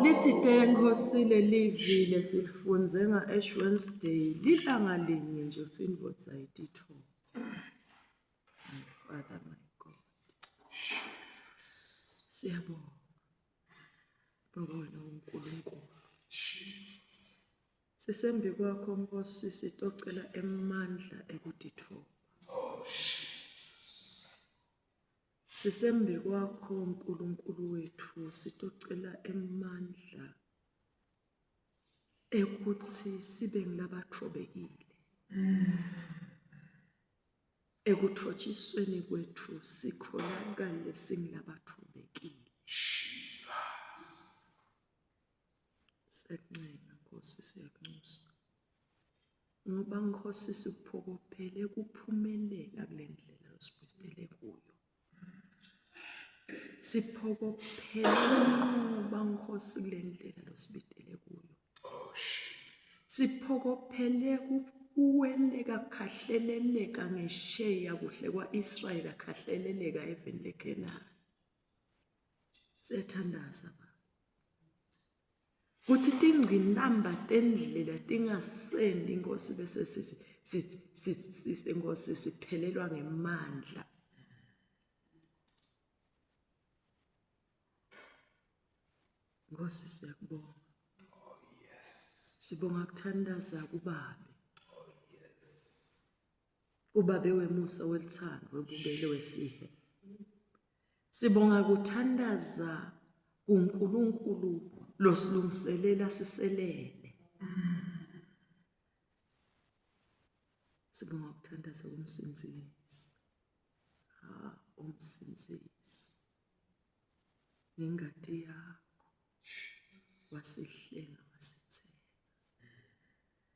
Lithi Nkosi lelivi lesilifunze nga-Ash Wednesday lilanga linye nje ukuthi indvodza ayitithoba. My Father, my God. Siyabonga. Ngoba wena uNkulunkulu. Sisembi kwakho Nkosi sitocela emandla ekutitfoba. Sisembi kwakho Nkulunkulu wethu sitocela emandla ekuthi sibe ngilabatfobekile. Ekuthotshisweni kwethu sikholakale singilabatfobekile. Siyakuncenga Nkosi, siyakunxusa. Ngoba Nkosi siphokophele kuphumelela kule ndlela osibizele kuyo. Siphokophele ukunqoba Nkosi kule ndlela losibidele kuyo. Siphokophele kuweleka khahleleleka ngesheya kuhle kwa-Israyeli akhahleleleka eveni leKhenani. Siyathandaza Baba. Kuthi tingqinamba tendlela tingasendi inkosi bese sithi sithi inkosi siphelelwa ngemandla. Nkosi siyakubonga. Oh yes. Sibonga kuthandaza kubabe. Oh yes. Kubabe wemusa welithando webubele wesihe. Sibonga kuthandaza kuNkulunkulu losilungiselela siselele. Sibonga ukuthandaza kumsindzisi. Ha, umsindzisi. Ngengati yakho wasihlenga wasithenga.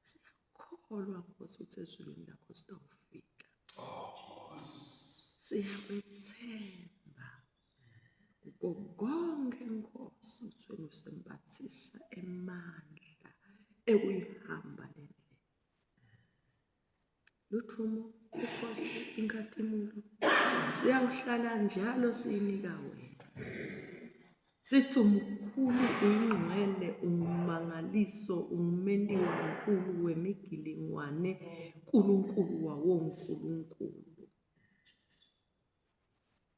Siyakholwa Nkosi ukuthi ezulwini lakho sitawufika. Siyakwethemba kuko konke Nkosi ukuthi wena usembathisa emandla ekuyihamba le ndlela. Luthumo, ukhosi, inkatimulo siyawuhlala njalo siyinika wena. Sithi umkhulu uyingcwele ungumangaliso ungumenti wankulu wemigilingwane Nkulunkulu wawonkulunkulu.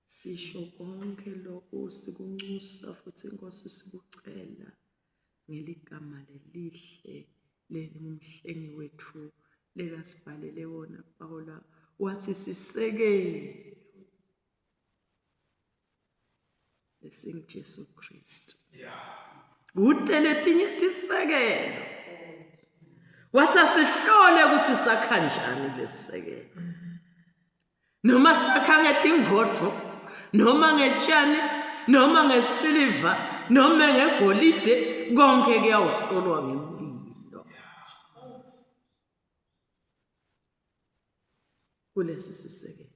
Sisho konke lokhu sikunxusa futhi Nkosi sikucela ngeligama lelihle lelingumhlengi wethu lekasibhalele wona Pawula wathi sisekele lesinguJesu Kristu. Yeah. Kute letinye tisekelo. Wathi asihlole ukuthi sakha njani lesisekelo. Noma sakha ngetingodvo, noma ngetshani, noma ngesiliva, noma ngegolide, konke kuyawuhlolwa ngemlilo. Kulesi sisekelo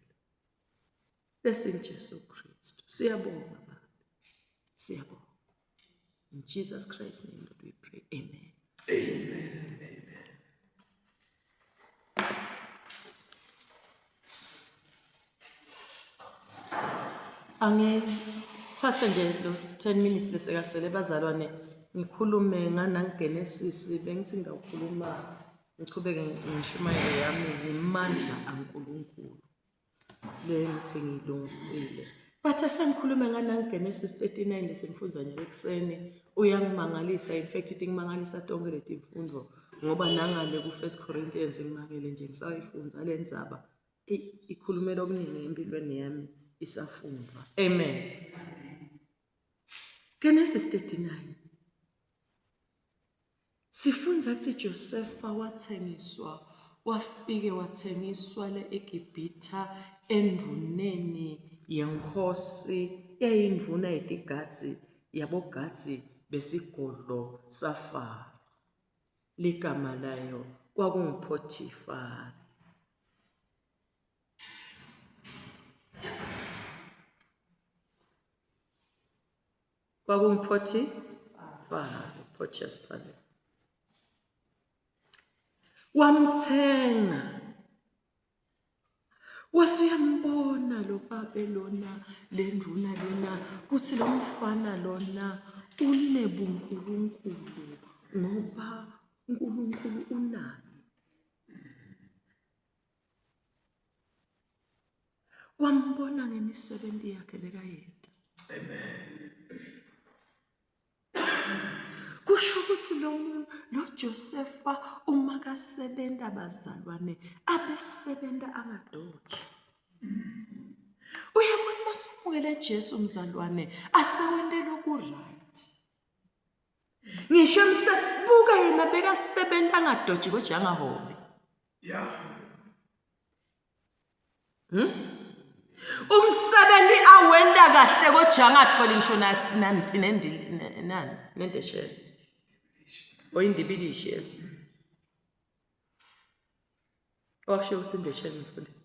lesinguJesu Kristu. Siyabonga Baba. Siyabonga. In Jesus Christ's name that we pray. Amen. Amen. Amen. Angithathe nje lo 10 minutes lesekasele bazalwane ngikhulume nganangenesis bengithi ngawukhuluma ngichubeke ngishumayelo yami ngemandla aNkulunkulu. Le ngithi ngiyilungisile. But asengikhulume nganangenesis 39 lesimfundza nyalo ekuseni uyangimangalisa in fact ithi ngimangalisa tonke leti mfundvo ngoba nangale ku-First Corinthians ngimangele nje ngisayifundza le ndzaba ikhulumela okuningi empilweni yami isafundwa. Amen. Genesis 39 Sifundza kutsi Josefa wathengiswa Wafike wathengiswa le eGibhitha endvuneni yenkosi yayindvuna yetigadzi yabogadzi besigodlo saFaro. Ligama layo kwakunguPhotifari. KwakunguPhotifari, Porteous Pilate. Wamthenga. Wase uyambona lo babe lona lendvuna lena kutsi lo mfana lona unebunkulunkulu ngoba uNkulunkulu unaye. Wambona ngemisebenzi yakhe lekayenta. Amen. Kusho ukuthi lo muntu lo Josefa uma kasebenza bazalwane abesebenza angadoji. Uyabona masumukele Jesu mzalwane asewente loku right. Ngisho emsebuka yena bekasebenza angadoji kodwa angaholi. Yeah. Hmm? Umsebenzi awenda kahle kodwa angatholi ngisho nani nendeshela. Oyindibilishi yes. Owakushiwo usindeshela mfundisi.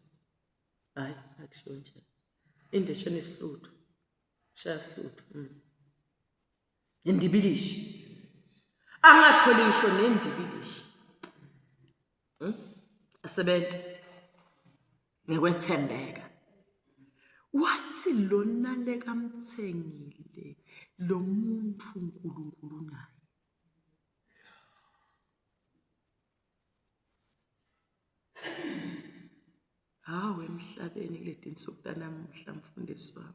Hayi akushiwo nje. Indeshela isihluthu. Shaya sihluthu. Indibilishi. Angatholi ngisho nendibilishi. Asebenze ngekwethembeka. Wathi lona lekamthengile lo muntu uNkulunkulu naye. Hawu emhlabeni kuleti nsuku tanamuhla mfundisi wami.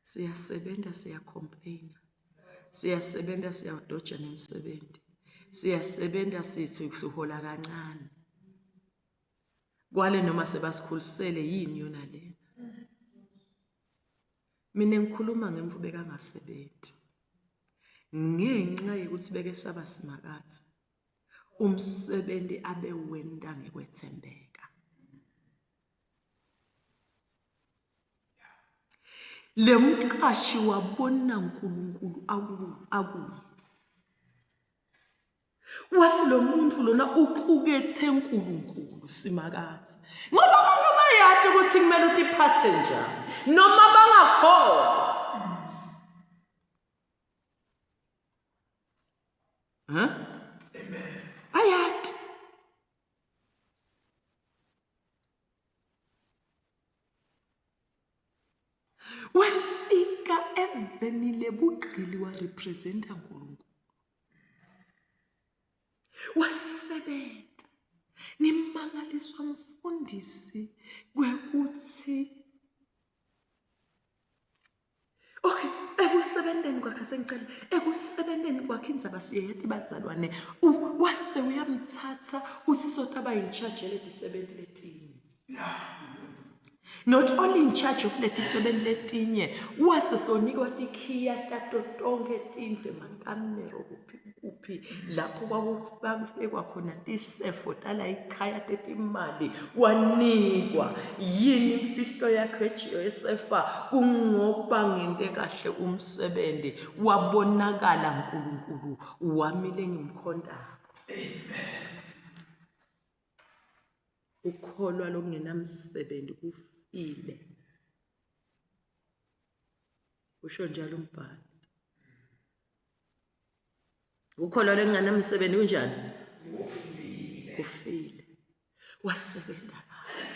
Siyasebenza siyacomplaina. Siyasebenza siyawudoja nemsebenzi. Siyasebenza sithi sihola kancane. Kwale noma sebasikhulisele yini yona lena. Mina ngikhuluma ngemvu bekangasebenzi. Ngenxa yokuthi bekesaba Simakadze. Umsebenzi abewenta ngekwethembeka. Le mqashi wabona uNkulunkulu akuye. Wathi lo muntu lona uqukethe uNkulunkulu Simakadze. Ngoba abantu bayati ukuthi kumele utiphathe njani noma bangakholwa. Huh? Amen. Bayati. Wafika eveni lebugqili warepresenta uNkulunkulu. Wasebenza. Ngimangaliswa mfundisi kwekuthi Okay, ekusebenteni kwakhe sengicela ekusebenteni kwakhe indzaba siyeyeti bazalwane wase uyamthatha uthi sotaba in charge letisebenzi letinye. Not only in charge of letisebenzi letinye wase sonikwa tikhiya tato tonkhe tindlu emakamero kuphi kuphi lapho kwakubekwa khona tisefo tala ikhaya tetimali wanikwa yini imfihlo yakhe Josefa kungoba ngente kahle umsebenzi wabonakala uNkulunkulu wami lengimkhontako. Amen. Ukholwa lokungenamsebenzi kufile. Usho njalo umbhalo. Ukholwa lokungenamsebenzi kunjani? Kufile. Kufile. Wasebenza kahle.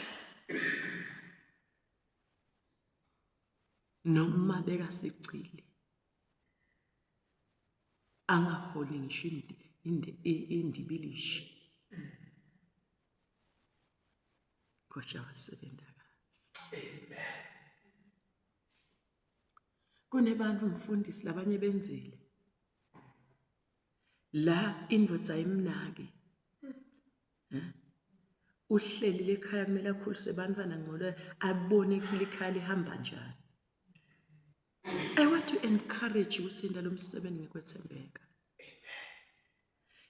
Noma bekasigcili angaholi ngisho indibilishi. Kodwa wasebenza kahle. Amen. Kunebantu mfundisi labanye benzile. La indvodza ayimnaki. Eh? Uhleli lekhaya kumele akhulise abantwana ngcono abone ukuthi likhaya lihamba njani. I want to encourage you ukuthi yenta lo msebenzi ngekwethembeka.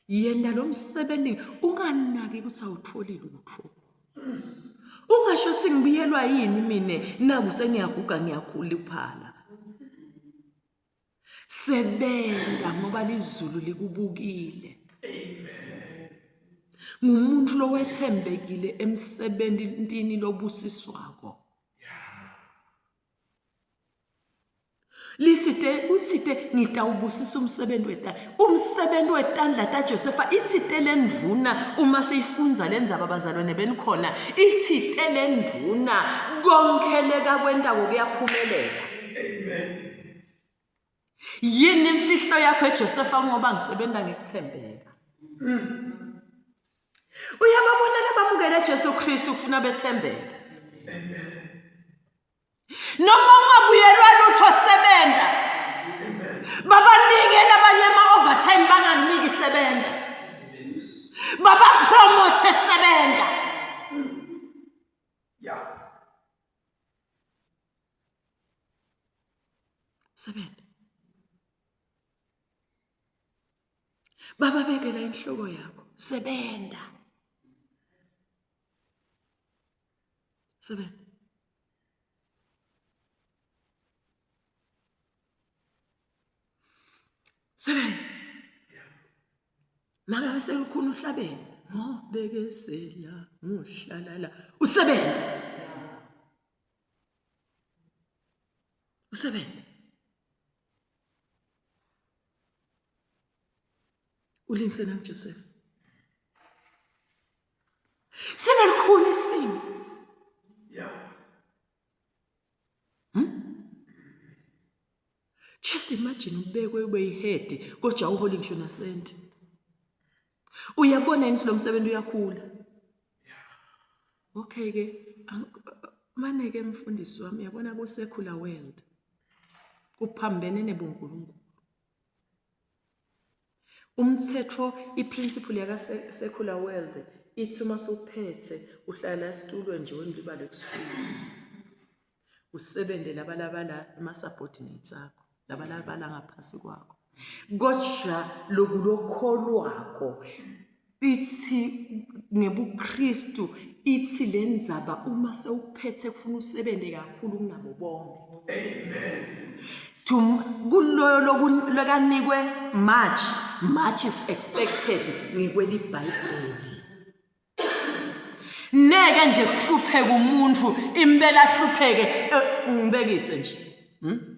Yenta lo msebenzi unganaki ukuthi awutholi lutho. Ungasho ukuthi ngibuyelwa yini mina naku sengiyaguga ngiyakhuluphala. Sebenza ngoba lizulu likubukile. Amen. Ngumuntu lowethembekile emsebentini lobusiswako. Lithi te uthi te ngitawubusisa umsebenzi wetandla umsebenzi wetandla taJosefa ithi te lendvuna uma seyifundza lendzaba bazalwane benikhona ithi te lendvuna konke lekakwentako kuyaphumelela. Amen. Yini imfihlo yakho eJosefa ngoba ngisebenza ngikuthembeka. Uyababona labamukele Jesu Kristu kufuna bethembeke. Amen. Noma ungabuyelwa lutho sebenza. Amen. Babanike labanye ama overtime bangakuniki sebenza. Baba promote sebenza. Yeah. Sebenza. Baba bekela inhloko yakho. Sebenza. Sebenza. Sebenza. Makabe sekukhona uhlabele. Ngobekezela ngohlalala. Usebenza. Usebenza. Ulingise nanguJoseph. Sibe lukhuni isimo. Yeah. Hmm? Just imagine ubekwe ube yihead kodwa uholi ngisho nasenti. Uyabona yini lo msebenzi uyakhula? Okay ke mane ke mfundisi wami uyabona ku secular world kuphambene nebunkulunkulu. Umthetho i-principle yaka secular world ithi uma suphethe uhlala esitulweni nje wena ulibale kusuka. Usebenze laba laba la ama-subordinates akho laba laba la ngaphasi kwakho. Kodwa loku lokholwako ithi ngebuKristu ithi le ndzaba uma sewuphethe kufuna usebenze kakhulu kunabo bonke. Amen. To kuloyo lokanikwe much, much is expected ngekwelibhayibheli. Neke nje kuhlupheke umuntu impela ahlupheke eh, ngibekise nje. Hmm?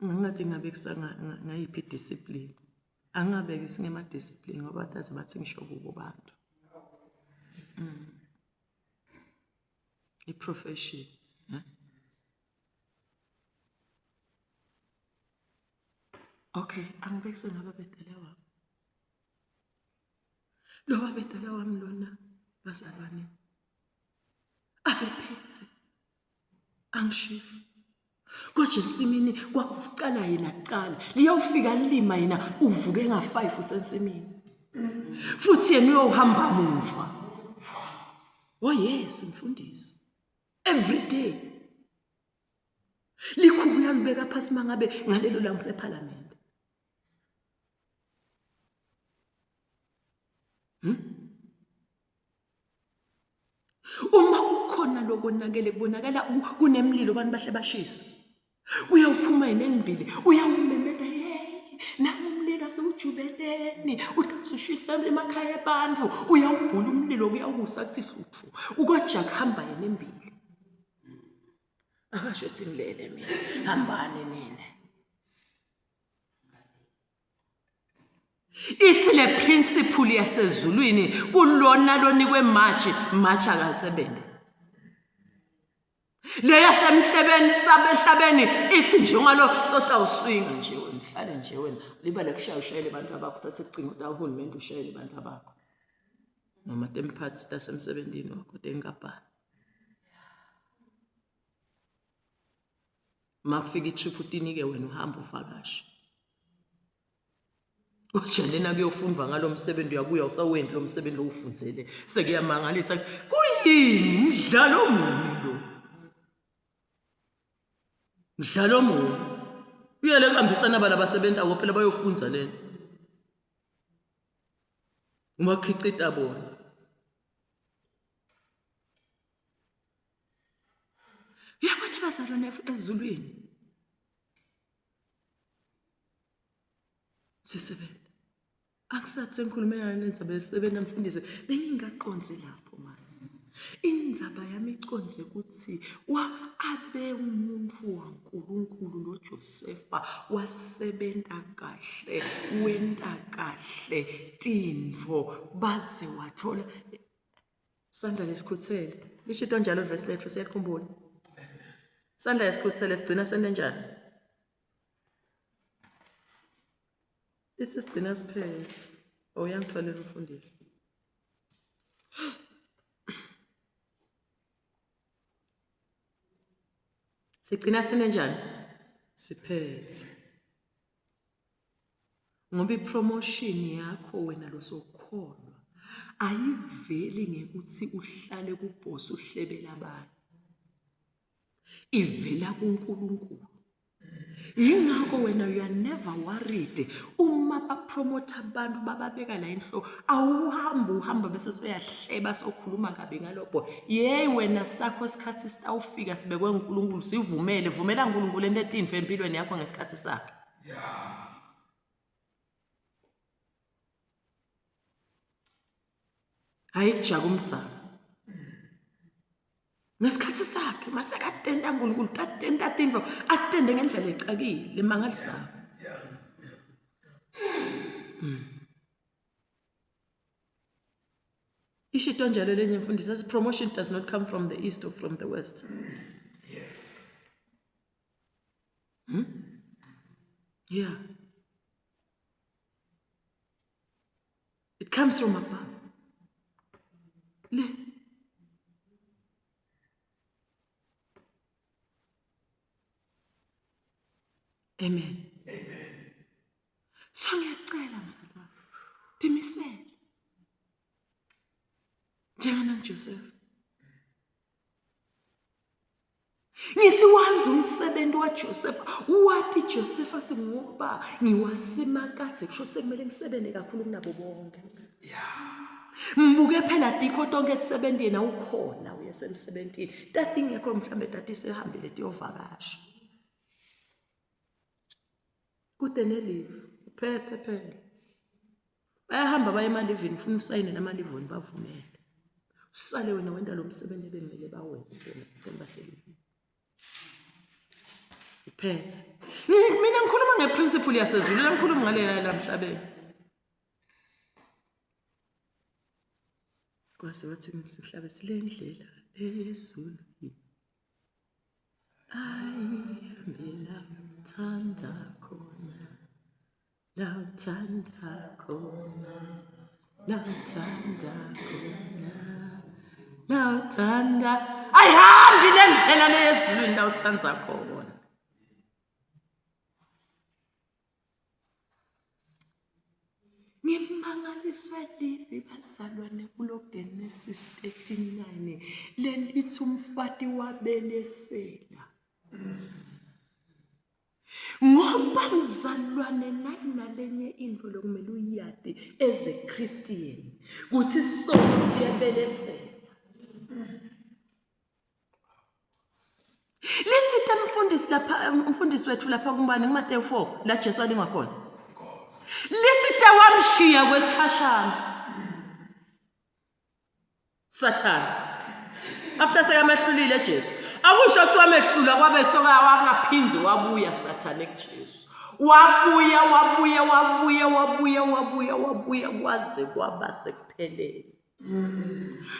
Ngingathi ngabekisa ngayiphi discipline. Angingabekisi ngema discipline ngoba bataze bathi ngisho kubo bantu. Mm. I-profession. Eh? Okay, angibekise ngaba bedala wami. Lo babedala wami lona bazalwane abephethe angishifu kodwa ensimini kwakuqala yena kuqala liyawufika lilima yena uvuke nga-five usensimini futhi yena uyohamba muva oh yes mfundisi every day likhulu uyalibeka phasi mangabe ngalelo langa usephalamende Hmm? Uma kukhona lokonakele kubonakala kunemlilo abantu bahle bashisa. Uyawuphuma yena elimbili, uyawumemeta hey, nangu umlilo asewujubeleni, utawusushisa emakhaya abantu, uyawubhula umlilo kuyawukusa kuthi hluthu. Ukoja kuhamba yena embili. Akasho ethi ngilele mina, hambani nina. Ithi le principle yasezulwini kulona lonikwe March, March akasebenze. Le yasemhlebeni sabehlabeni ithi njengalo sotawuswinga nje wena uhlale nje wena libale kushaya ushayele abantu abakho uthathe icingo utawuhulumende ushayele abantu abakho noma temphathi tasemsebenzini wakho tenkampani. Uma kufika i-trip utinike wena uhamba uvakashe. Uja lena kuyofundwa ngalo msebenzi uyabuya usawendi lo msebenzi owufundzele sekuyamangalisa kuyini mdlalo muni lo mdlalo muni uyele kuhambisana bala basebenzako phela bayofundza lena. Umakhicita bona. Uyabona bazalwane ezulwini. Sisebenza. Akusathi sengikhulume ngale ndzaba yesisebenza mfundisi bengingaqondzi lapho manje. Indzaba yami icondze ukuthi wa abe umuntu waNkulunkulu lo Josefa wasebenta kahle wenta kahle tintfo baze wathola sandla lesikhuthele. Lisho into njalo verse lethu siyakhumbula. Sandla lesikhuthele sigcina sente njani? Isisigcina siphethe. Oh, uyangithwalela umfundisi. Sigcina senenjani? Siphethe. Ngoba ipromotion yakho wena losokholwa ayiveli ngekuthi uhlale kubhosi uhlebela abanye. Ivela kuNkulunkulu. Yingakho wena you are never worried uma bapromotha abantu bababeka la inhloko awuhambi uhamba bese soyahleba sokhuluma kabi ngalobho yeyi wena sakho isikhathi sitawufika sibekwe uNkulunkulu sivumele vumela uNkulunkulu into etinto empilweni yakho ngesikhathi sakhe hayi kujaka umdzala ngesikhathi sakhe masekatenta uNkulunkulu tatenta tintfo atende ngendlela ecakile emangalisako Ishito njalo lenye imfundiso says promotion does not come from the east or from the west. Yes. Yeah. It comes from above. Le. Amen. Amen. So ngiyacela mzalwane. Timisele. Njengana Joseph. Ngithi wanza umsebenzi waJosefa wathi Josefa singoba ngiwasimakadze kusho sekumele ngisebenze kakhulu kunabo bonke Yeah. Mbuke phela tikho tonke etisebenzi yena ukhona uyesemsebentini tati ingekho mhlambe tati sehambile tiyovakasha kude nelive uphethe phela Bayahamba baye emalivini ufuna usayine namalivoni bavumele. Usale wena wenta lo msebenzi ebengimele bawenze bona ngesikhathi baselivini. Uphethe. Mina ngikhuluma ngeprinciple yasezulwini, ngikhuluma ngale la mhlabeni. Kwase wathi ngihlaba silendlela ezulwini. Ayihambe la thanda khona. Lawuthanda khona, lawuthanda khona, lawuthanda. Ayihambi le ndlela le yezulwini lawuthanda khona. Ngimangaliswe livi bazalwane kulo Genesis 39 lelithi umfati wabelesela. Ngoba mzalwane nayinalenye into lokumele uyati as a Christian kuthi isono siyabelesela. Lithi mfundisi lapha umfundisi wethu lapha kumbani kuMateyu 4 la Jesu alingwa khona. Lithi te wamshiya kwesikhashana. Sathane. After sekamehlulile Jesu. Akusho siwamehlula kwabe soka wangaphinzi wabuya Sathane kuJesu. Wabuya wabuya wabuya wabuya wabuya wabuya kwaze kwaba sekupheleni.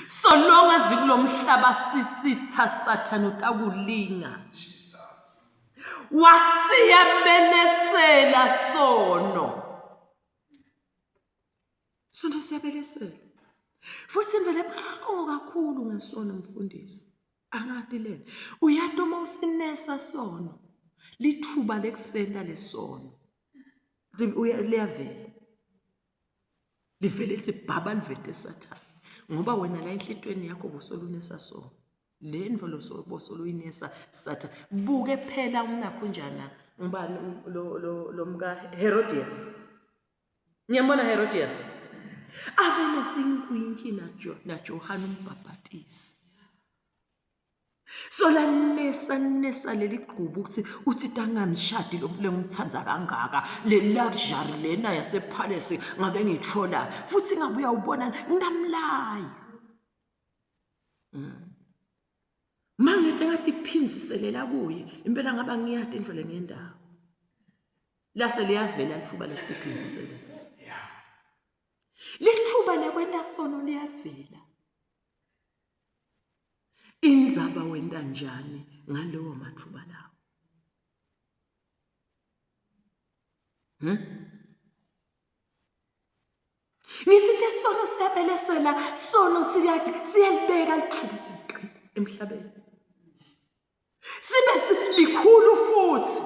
So long as kulomhlaba sisitha Sathane utakulinga. Jesus. Wasiyabelesela sono. Sonto siyabelesela. Futhi indlela ebuhlungu kakhulu ngesono mfundisi. Angati lena. Uyati uma usinesa sono, lithuba lekusenta lesono. Liyavela. Livele lithi bhaba livete sathane. Ngoba wena la enhlitweni yakho bosolunesa sono. Le ndvo losoluyinesa sathane. Buke phela umnakho njana ngubani lo lo lo mka Herodias. Niyambona Herodias? Abe nesinkwintshi naJohane umbhabhatisi. So lanesa nesa leli gqubu ukuthi uthi tangamshadi lo mfule ngimthanda kangaka le luxury lena yasepalace ngabe ngithola futhi ngabe uyawubona nginamlaya. Mangete ngathi phindiselela kuye impela ngaba ngiyati into lengendawo. Lase liyavela lithuba lesiphindiselela. Lithuba lekwenta sono liyavela. Indzaba wenta njani ngalowo mathuba lawo? Ngithi sono siyabelesela, sono siyalibeka lithuba ukuthi qi emhlabeni. Sibe likhulu futhi.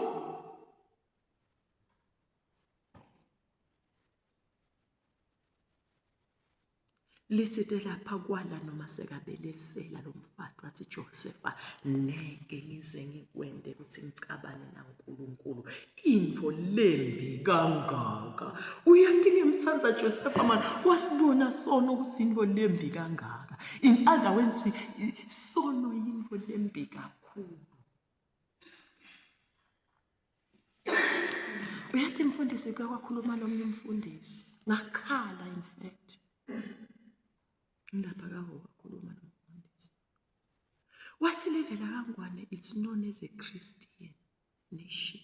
Lithi lapha kwala noma sekabelesela lo mfati wathi Josefa ngeke ngize ngikwende ukuthi ngicabane naNkulunkulu into lembi kangaka uyathi ngiyamthanda Josefa man wasibona sono ukuthi into lembi kangaka in other words sono into lembi kakhulu. Uyathi mfundisi kuye kwakhuluma nomnye umfundisi ngakhala in fact ngilapha kaho wakhuluma nomfundisi wathi levela kangwane it's known as a Christian nation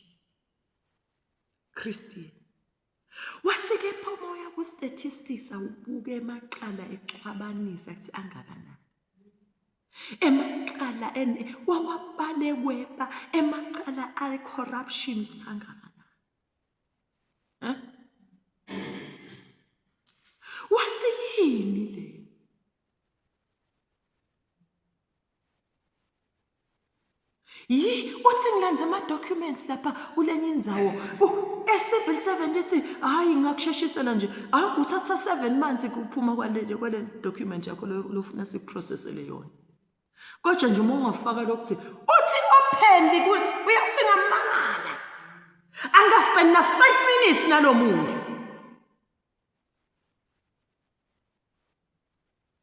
Christian wathi kepha uma uya ku-statistics awubuke emaqala echwabanisa kuthi angakanani emaqala wawabale kweba emaqala ayi-corruption ukuthi angakanani eh? Wathi yini le? Yi uthi ngilanze ama documents lapha kulenye indzawo. E-civil servant ithi hayi ngingakusheshisela nje. Hayi uthatha 7 months kuphuma kwale kwale document yakho lofuna sikuprocessele yona. Kodwa nje uma ungafaka lokuthi uthi openly uyakusingamangala. Angaspend na 5 minutes nalomuntu.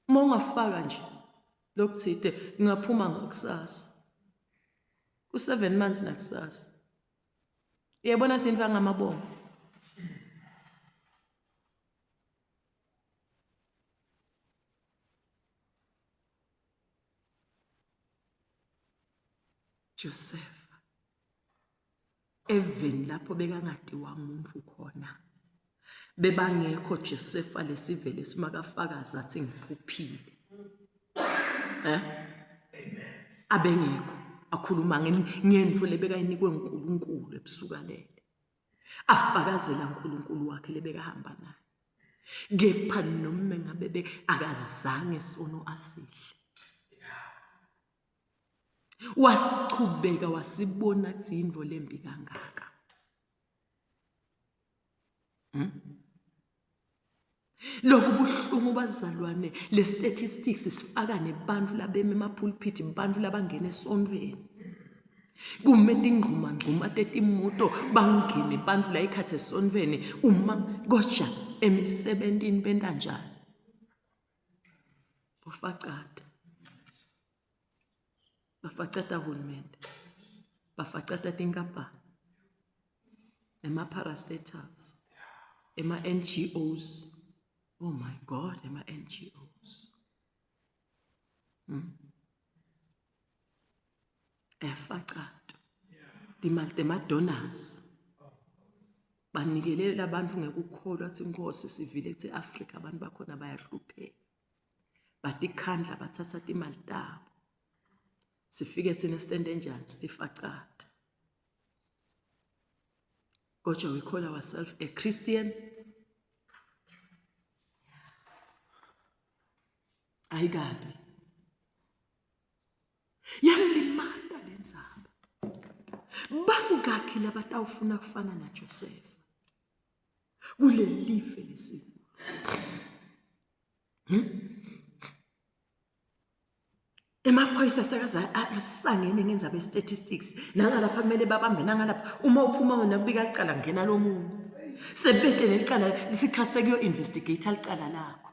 Uma ungafaka nje lokuthide ngingaphuma ngakusasa. Ku-7 months nakusasa. Uyabona sinto ngamabongo. Joseph eveni lapho bekangadiwa muntu khona bebangekho Josefa lesivele simakafakaza athi ngiphuphile eh abengekho akhuluma ngento lebekayinikwe uNkulunkulu ebusukalele afakazela uNkulunkulu wakhe lebekahamba naye kepha noma ngabe akazange sono asidle Wasichubeka wasibona kuthi yintfo lembi kangaka. Hmm? Lokhu buhlungu bazalwane le statistics sifaka nebantu labeme emapulpit bantu labangena esontweni. Kume tingquma ngquma tetimoto bangene bantu la ikhathe esontweni uma kosha emisebentini benta njani. Bofacata. Bafacata hulumende, bafacata tinkampani, ema-parastatals, ema-N_G_Os. Oh my God, ema-N_G_Os. Ayafacatwa. Timali tema-donors. Banikelela abantu ngekukholwa ukuthi Nkosi sivile kuthi e-Afrika abantu bakhona bayahlupheka. Batikhandla bathatha timali tabo. Sifike thina sitende njani sitifacate. Kodwa we call ourselves a Christian. Ayikabi. Yangilimata le ndzaba. Bangakhi labatawufuna kufana naJosefa kuleli life lesikulo? Hmm? Emaphoyisa sekaze asangene ngenza be-statistics nangalapha kumele babambe nangalapha uma uphuma wena kubika licala ngena lo munye. Sebete nelicala isikhathi sekuyo investigate licala lakho.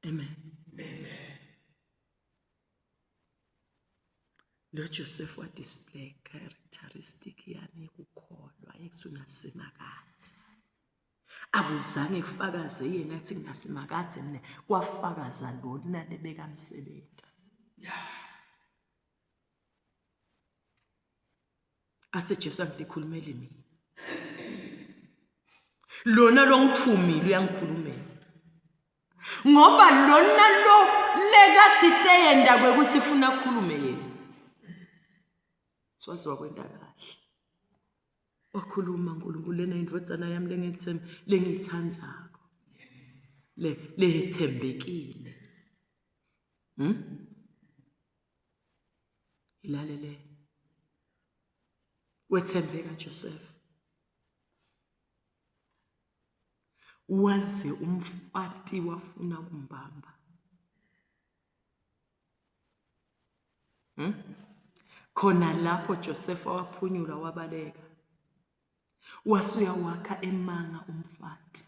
Amen. Amen. Lo Joseph wa display characteristic yani yokukholwa ekusunasimakazi. Akuzange kufakaze yena athi nginasimakazi mina kwafakaza lona lebekamsebenza. Yeah. Athi Jesu angitikhulumeli mina. Lona longithumile uyangikhulumela. Ngoba lona lo lekathi teyenda kwekuthi funa akhulume yena. Siwaziwa kwenta kahle. Wakhuluma uNkulunkulu lena indvodzana yami lengiyithemba lengiyithandzako. Yes. Le lethembekile. Ilalele. Wethembeka Joseph. Waze umfati wafuna kumbamba. Khona lapho Josefa waphunyula wabaleka. Wasuya wakha emanga umfati.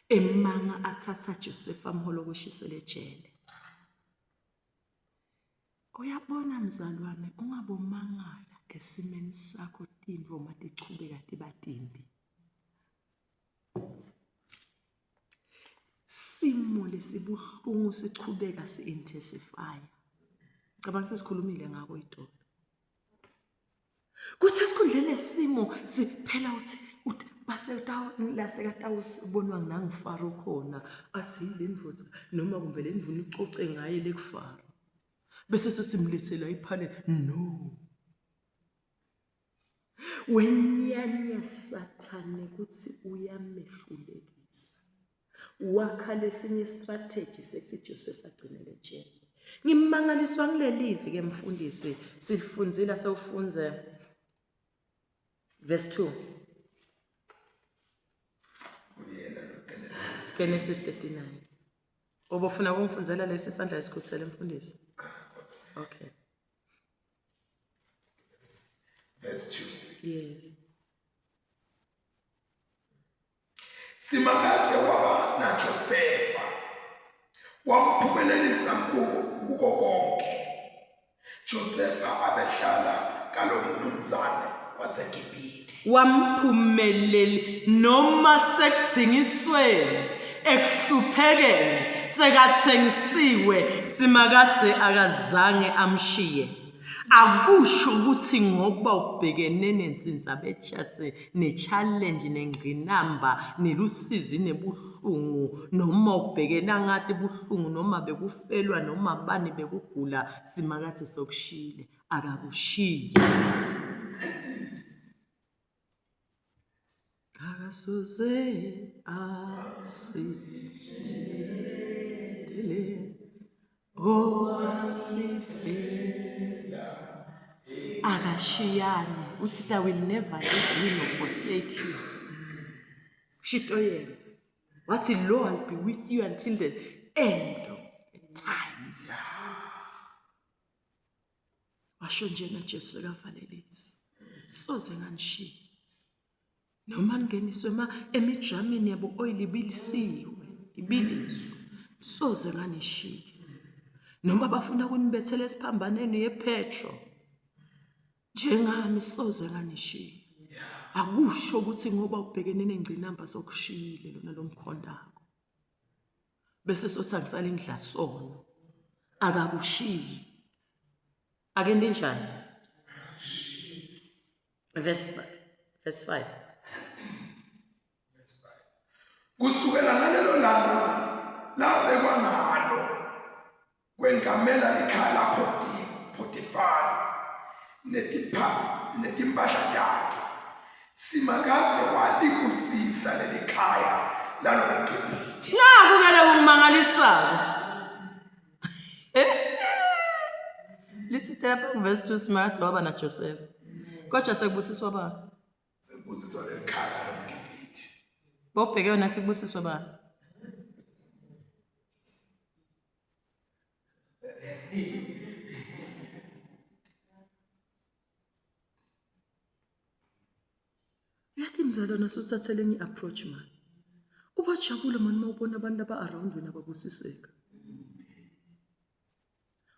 Emanga athatha Josefa amholokushisele ejele. Uyabona mzalwane ungabomangala esimeni sakho tintfo matichubeka tiba timbi. Simo lesibuhlungu sichubeka si-intensify. Cabanga sesikhulumile ngako itolo. Kuthi esikhundleni lesimo siphela uthi base lasekatawubonwa nangifaro khona athi le ndvodza noma kumbe le ndvuna icoce ngaye lekufaro bese sesimlethela iphale no wenyanya sathane kuthi uyamehlulekisa wakha lesinye strategy sekuthi Joseph agcinele ejele ngimangaliswa ngilelivi ke mfundisi silifundzile sewufunze verse 2 Genesis 39 Ubofuna ukungifundzela lesi sandla esikhuthele mfundisi Okay Verse 2 Yes Simakadze waba naJosefa, wamphumelelisa kuko konke. Josefa abehlala kalomnumzane waseGibhithe. Wamphumeleli noma sekudzingisweni ekuhluphekeni sekathengisiwe Simakadze akazange amshiye. Akusho ukuthi ngoba ubhekene nensinzabetshase ne-challenge nengqinamba nelusizi nebuhlungu noma ubhekene angati buhlungu noma bekufelwa noma bani bekugula Simakadze sokushiyile akakushiyi. Akasoze asithele owasifela akashiyani uthi I will never leave you nor forsake you shito yena wathi lo I'll be with you until the end of the times Washo njena Jesu sekavalelisa. Soze nganishiya. Noma ningeniswe ma emijamini yabo oil ibilisiwe, ibiliswe. Soze nganishiya. Noma bafuna kunibethela esiphambanweni yepetrol. Njengami soze nganishiya. Akusho ukuthi ngoba ubhekene nengcinamba sokushiyile lona lomkhondako. Bese sothi angisale ngidla sono. Akakushiyi. Ake ndinjani? Verse verse 5. Kusukela ngalelo langa labekwa ngalo kwengamela likhaya laPhotifari netipha netimpahla takhe. Simakadze walibusisa leli khaya lalomGibhithe. Naku ke lokumangalisako. Lithi lapha kuverse 2 Simakadze waba naJoseph. Kodwa sekubusiswa bani? Sekubusiswa leli khaya lomGibhithe. Bobheke yona sikubusiswa bani? Uyathi mzalwane asuthathele enye i-approach mani. Ubajabule mani uma ubona abantu aba-around wena babusiseka.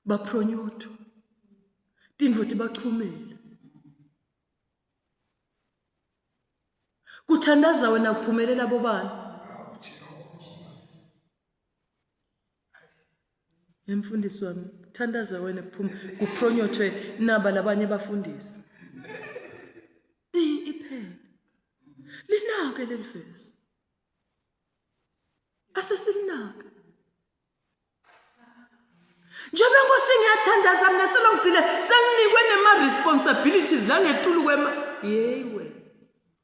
Bapronyotho. Tintfo tibachumela. Kuthandaza wena kuphumelela bobani? Emfundisi wami, thandaza wena kuphuma kupronyothwe naba labanye abafundisi. Iphela. Linake leli vesi. Asesilinake. Njengoba Nkosi ngiyathandaza mina selongigcine senginikwe nema responsibilities la ngetulu kwema. Yeyi wena.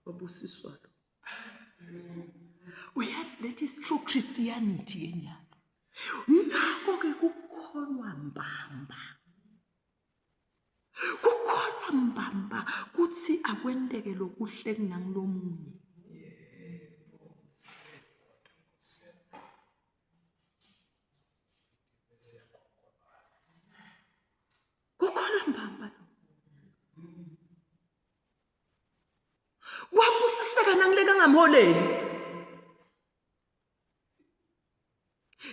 Wabusiswa lo. Uyathi that is true Christianity yenyalo. Nako ke kukholwa mbamba. Kukholwa mbamba kuthi akwenteke lokuhle kunangilomunye. Kukholwa mbamba lo. Kwabusiseka nangileka ngamholeli.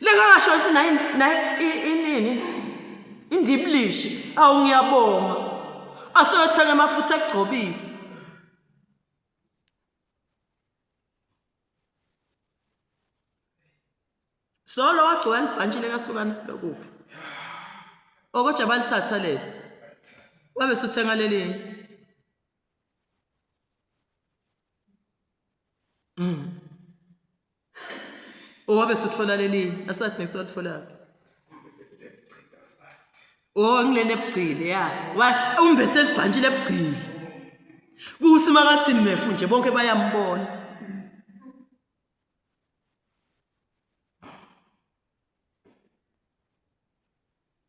Leka ngasho ukuthi naye naye inini indibilishi awu ngiyabonga. Aseyothenga amafutha ekugcobisa. Solo wagcoka libhantshi lekasukana lokuphi? Okoja balithatha leli. Wabe suthenga lelinye. Owabe suthola lelinye, asathi next walitholaphi. Oh ngilele ebugcile ya. Wa umbethe libhantshi lebugcile. Kuthi makathi mefu nje bonke bayambona.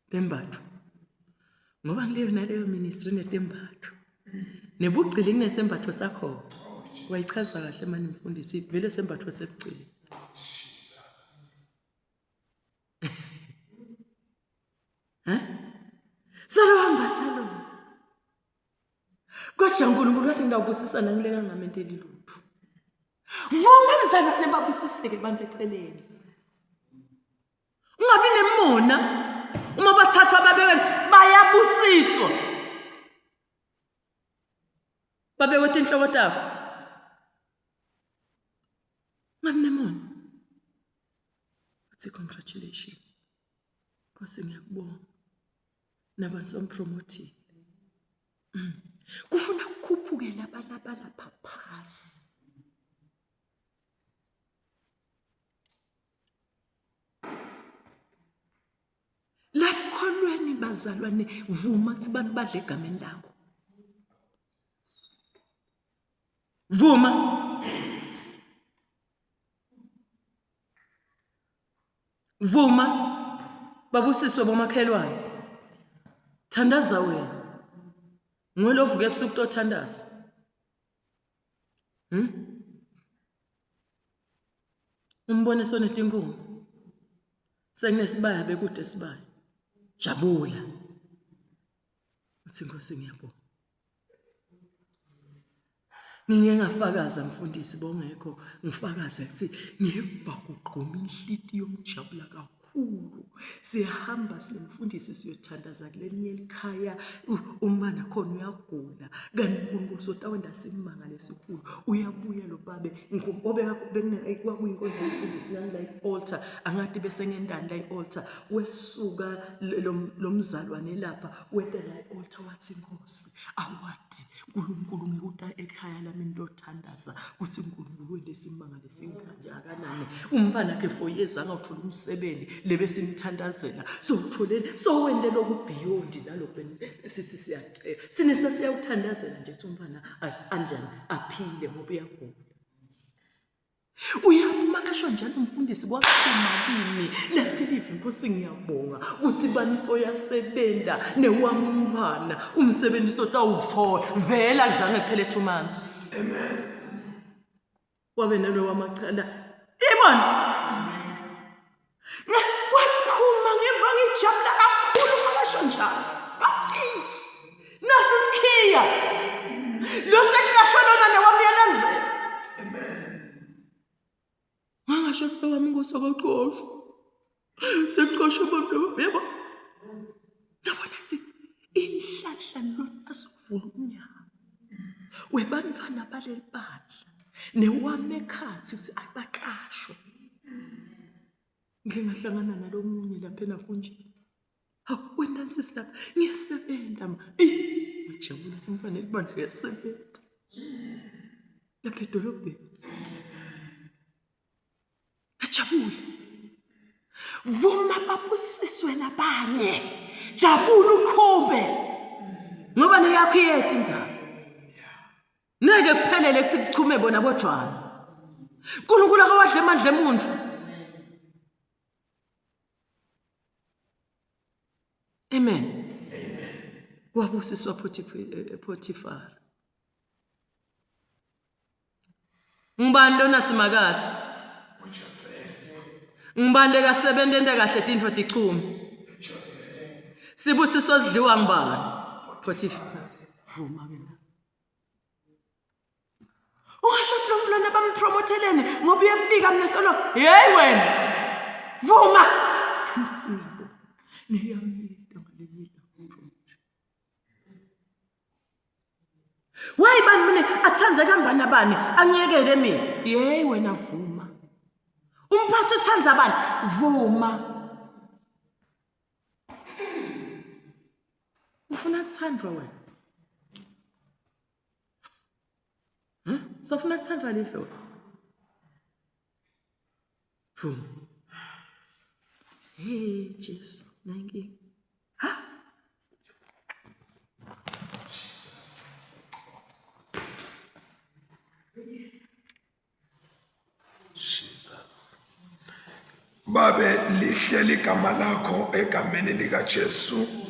Tembatho. Ngoba ngileyo naleyo ministry netembatho. Nebugcili kunesembatho sakho. Wayichaza kahle mani mfundisi vele sembatho sebugcili. Eh? Salohamba lo. Kodwa uNkulunkulu wathi ngidawubusisa nangileka ngamenteli lutho. Vuma mzalwane babusiseke abantu eceleni. Ungabi nemona uma bathathwa babeke bayabusiswa. Babekwe tinhloko takho. Ungabi nemona. Uthi congratulations. Nkosi ngiyakubonga. Nabasompromotile. Kufuna kukhuphuke labalabala phasi. Lakholweni bazalwane vuma ukuthi abantu badle egameni lakho. Vuma. Vuma. Babusiswe bomakhelwane. Thandaza wena. Nguwe lovuka ebusuku tothandaza. Umbone sonetinkungu. Sekunesibaya bekude sibaya. Jabula. Uthi Nkosi ngiyabonga. Ngike ngafakaza mfundisi bongekho ngifakaze ukuthi ngiva kugquma inhlitiyo ngijabula kakhulu. Siyahamba sinemfundisi siyothandaza kulelinye likhaya umntwana khona uyagula kanti uNkulunkulu sotawenda simanga lesikhulu uyabuya lo babe obekakuyinkonzo yomfundisi ngangila i-altar angathi bese ngendani la i-altar wesuka lo mzalwane lapha weta la i-altar wathi inkosi awadi uNkulunkulu ngikuta ekhaya lami ndothandaza kuthi uNkulunkulu wente isimanga lesingakanani umfana wakhe for years angawuthola umsebenzi lebe simthandazela so utholeni so wente lokhu beyond nalokho sithi siyacela sine sesiyawuthandazela nje ukuthi umfana anjani aphile ngoba uyagula Uyathi uma kasho njalo umfundisi kwaphuma kimi lathi live inkosi ngiyabonga ukuthi bani soyasebenta newami umntwana umsebenzi sotawuthola vele akuzange kuphele 2 months amen wabe nalo wamacala ibona Kwaqhuma ngiva ngijabula kakhulu uma basho njalo. Bathi nasi isikhiya. Lo seqashwe lona newami uyalandzela. wami ngosakaxoshwa. Sekuxoshwe abantu yebo. Yabona thi inhlanhla lona asuvula umnyango. Webantwana baleli bandla newami ekhathi ukuthi abaqashwe. Ngike ngahlangana nalomunye lapha enakunje. Hawu wena sisi lapha ngiyasebenza ma. Eyi ngajabula ukuthi mfana ibandla uyasebenza. Lapha edolobheni. Ngajabula. Vuma babusiswe nabanye. Jabula uqhube. Ngoba neyakho iyeta inzalo. Ngeke kuphelele kusikuchume bona bodvwana. uNkulunkulu akawadle amandla emuntu. Amen. Amen. Wabusiswa Potiphar. Ngubani lona Simakathe? uJoseph. Ngubani lekasebenza ente kahle tintfo tichume? Joseph. Sibusiso sidliwa ngubani? Potiphar. Vuma ke na. Ungasho ukuthi lo muntu lona bampromotheleni ngoba uyefika mina solo hey wena vuma thina singabo neyamyita ngalinye ilanga promotion Why bani mina athanze kambani abani angiyekele mina hey wena vuma umphathi uthanda abani vuma ufuna kuthandwa wena Huh? Sofuna kuthandwa life wena. Vuma. Hey Jesu, nanginkinga. Ha? Jesus. Jesus. Babe lihle ligama lakho egameni lika Jesu.